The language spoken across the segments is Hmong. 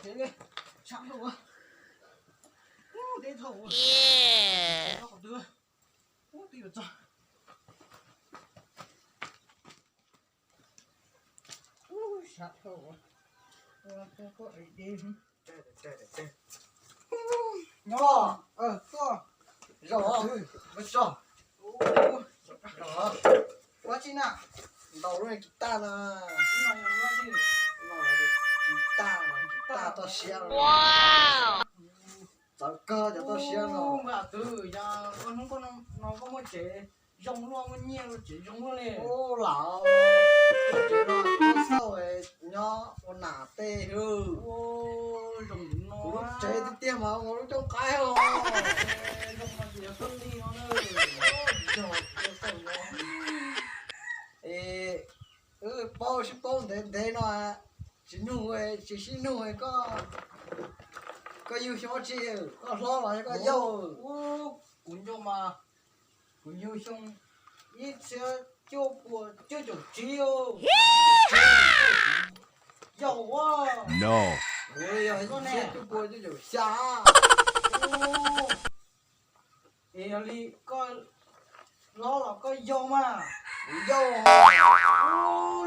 Sab dhau, deb dhau, qhov twg, ub, twb yuav txog. Ub, sab dhau, deb. Nyob, tuaj, zaum, zaum, zaum, ua tsi na, ntaus lub kiv taj na, kiv taj, kiv taj toj siab, txawv kawg cov toj siab no. Tus yog koj hnub koj no koj muaj tsev zoo luaj, muaj nyiaj luaj, tsev zoo luaj li. Ub, lam, tsev no tub xauj nyob ua nam tej hwb. Kuv lub tsev tiag tiag mas ua lub cooj qaib os. Es wb paub sib paub ntev ntev no, tsis nug, tsis sib nug koj, koj yug xyoo dab tsi, koj hlob los yog koj yau? Kuv yug mas, kuv yug xyoo ib txhiab cuaj puas cuaj caum tsib. Yau ua, kuv yog ib txhiab cuaj puas cuaj caum xya. Es yog li koj hlob los koj yau mas? Kuv yau.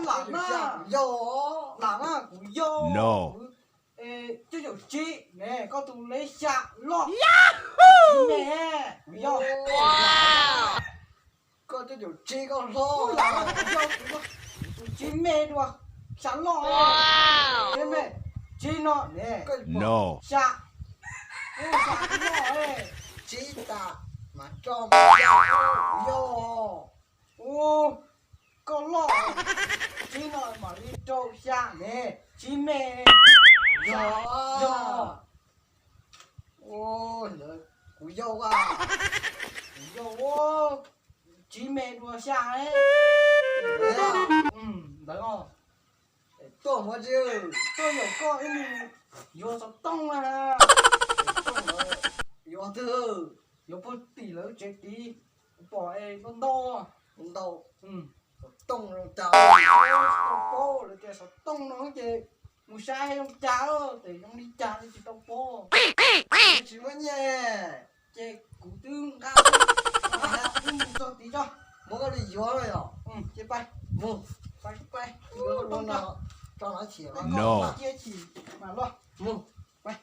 Lam na, kuv yau. Cuaj caum tsib ne, koj tus lej xya loj. Kuv yau. Koj cuaj caum tsib koj hlob. Lam na, kuv yau, kuv yau. Tus tsib me dua, xya loj. Tsib me, tsib no ne, xya, xya loj. Tsib tas mas rau, yau. Ub, koj loj, tsib no mam li rau xya ne, tsib me. Yog, yog. Ntawd kuv yau a. Kuv yau, tsib me dua xya. Ntawd os. Tuaj mus tsi? Tuaj yaum koj ib mus yuav xov tooj na. Yuav twg? Yuav puag tim lawv tsev tid, kuv pom es ntau ntau. Ntau. Xov tooj zoo cas? Tsis tau paub, lawv tias xov tooj no ces mus saib zoo cas, tes zoo li cas li tsis tau paub. Tsis muaj nyiaj. Ces kuv twb nqa, twb mus txog tid tso. Muab koj li yuav yom. Ces pais, mus, pais, pais. Yuav xov tooj tso, tso no chim, cia chim mam los. Mus, pais.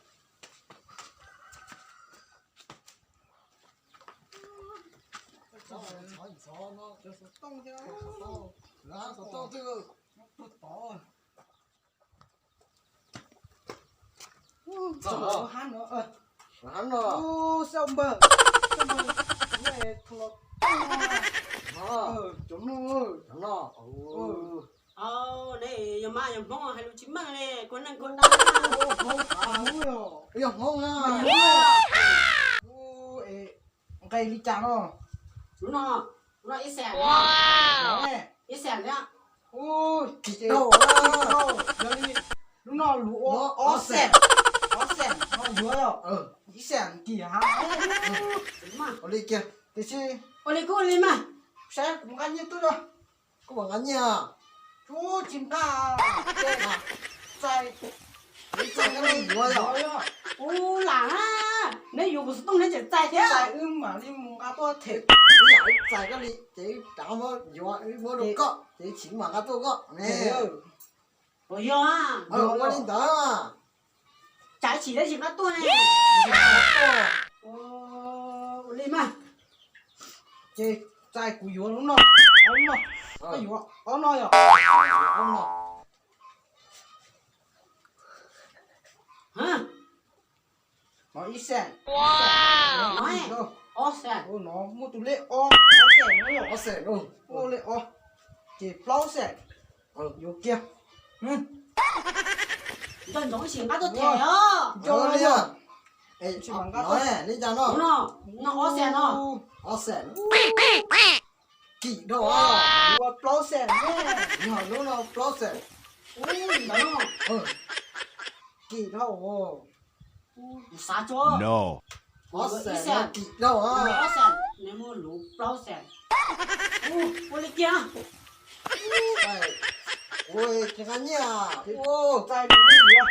Xov tooj thiab, xov tooj twg? Tuag tod. Hab no, hab no, xauj npawg, xauj npawg, cov mloog, cov mloog. Yog mas yog Hmoob hais lus tsis meej li, kua neej kua dab. Yog Hmoob na. Nqe li cas no? Lub no, lub no ib xees, ib xees thiab. Ub, tsis tau, yog li lub no luv ua ob xees, ob xees no yuav yog ib xees kim ha. Ua li kiag, tiam sis ua li kuv ua li mas, saib kuv nqa nyiaj tuaj. Koj mam nqa nyiaj. Tsis nqa, txais, txais koj li yuav yog. Ub, lam na, neb yuav kuv xov tooj neb tseem txais thiab. Txais wb mam li mus nqa tuaj them. Ib yam wb txais koj li ces wb rov muab yuav, wb muab rau koj ces wb tsis mam nqa tuaj koj ne. Ua yog, ua li ntawd. Tsam ib chim dab tsi nqa tuaj ne. Ua li mas, ces txais kuv yuav lub no, ob lub no, koj yuav ob no yog. No ib xees, ob xees, no muaj tus lej ob, ob xees no yog, ob xees, muaj lej ob, ces plaub xees, yuav kiag. Nco ntsoov ib chim nqa tuaj them os. Nco li os. Li cas no? No ob xees no. Ob xees. Kim dhau. Ua plaub xees. Yog lub no plaub xees. Ub, ntawd no. Kim dhau. Xav tso. Ob xees no kim dhau. Ob xees, nws muaj lub plaub xees. Ua li kiag. Ua tsis nqa nyiaj. Txais kuv li yuav.